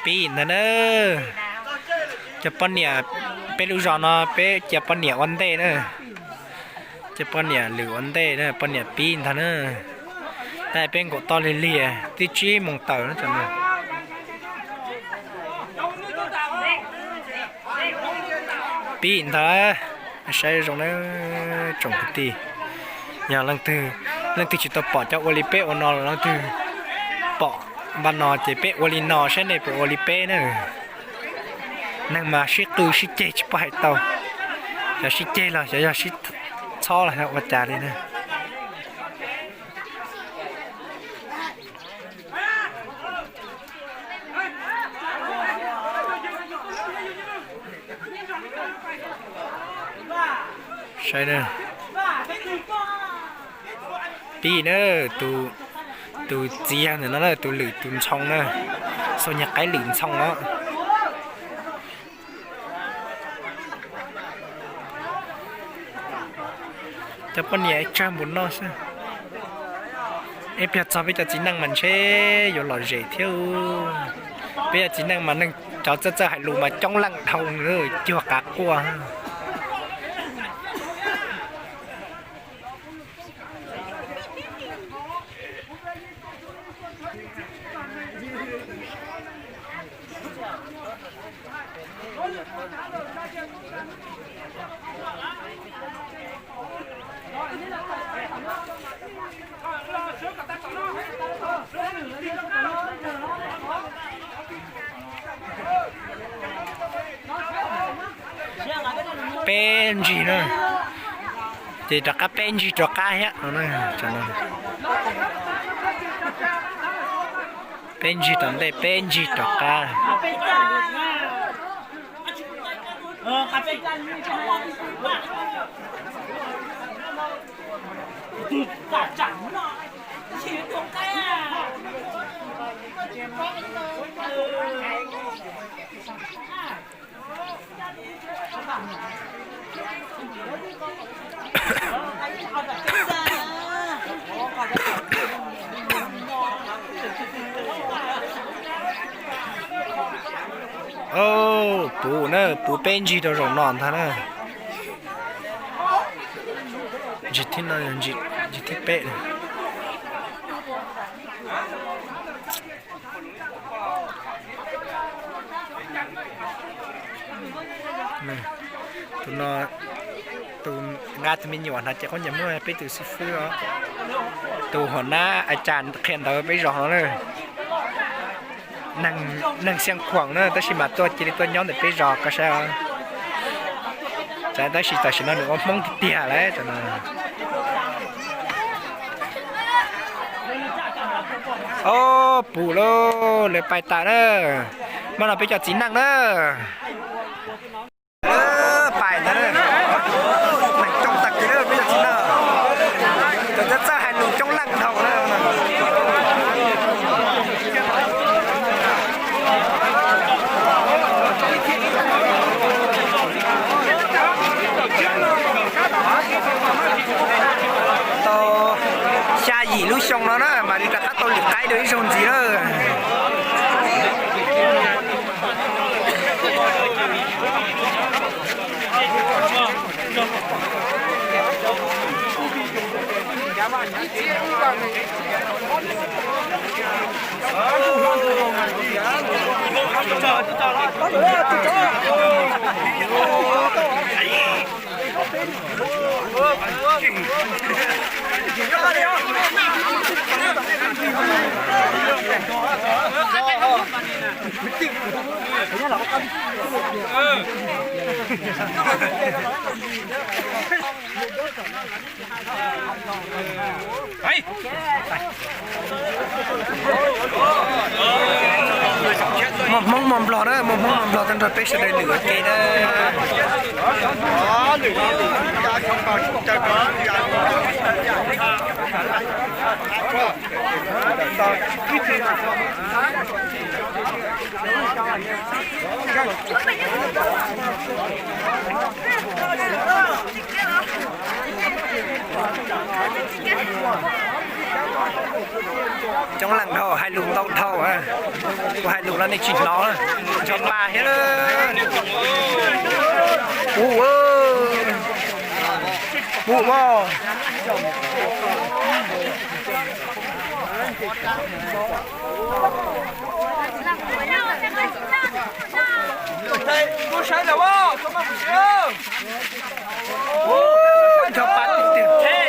Pib ntag na. Cov poj niam, peb lub zos no peb cia poj niam ua ntej na. Cia poj niam lwm ua ntej na, poj niam pib ntag na. Tab peb nkaum toj lig lig, twb tsib moos tawm na. Pib ntag, saib zoo na tsoom kwv tij. Yog leej twg, leej twg tsis tau pom cov ua li peb ua no los leej twg pom npaj no ces peb ua li no saib nej puas ua li peb na. Neeg mas sib qw sib ceg tsis paub hais tau, xyov sib ceg los xyov yog sib txhob los ua cas li na. Saib na, pib na, tus txiv yog ntawm no na, tus lwm tus ntxhoo na, xua nyuag qaib lwm ntxhoo os. Cov poj niam tsawg npaum no xwb. Ib pliag txog peb cov txiv neej mas ntshe yuav lom zem thiab. Peb cov txiv neej mas neeg cov txawj txawj hais lus mas coob leej dhau, cuag qav quaj. Peb ntsig na, ces rov qab peb ntsig rov qab thiab. Peb ntsig tom ntej peb ntsig rov qab. Puv na, puv peb ntsig rau zaum no ntag na. Ntsig thib no, ntsig thib peb. Tus no, tus nqa tus me nyuam hnav cev khaub ncaws muag peb tus xib fwb os. Tus hua nab a cas qhia ntawv peb zos no na. Neeg Xiav Khuam na tab sis mas tuaj cia li tuaj nyob ntawm peb zos koj saib os. Tab sis tam sim no nws ua Hmoob tiag tiag lawm. Ob, puv lauj, lawv pais tas na. Mas no peb cov txiv neej na. Pais ntag, neeg coob tag kis na peb cov txiv neej. Cov txawj txawj hais lus coob leej dhau na. Tau xya yim lub xyoo no na mam li rov qab tau lwm qaib dua ib zaug ntxiv na. Muaj Hmoob muaj Nplog na, muaj Hmoob muaj Nplog tag nrho peb sawv daws lwm ua ke na. Coob leej dhau, hais lus ntau dhau, kuv hais lus los nej tsis hnov, ncho pa thiab. Pub, pub as. Ncho pa tiag tiag.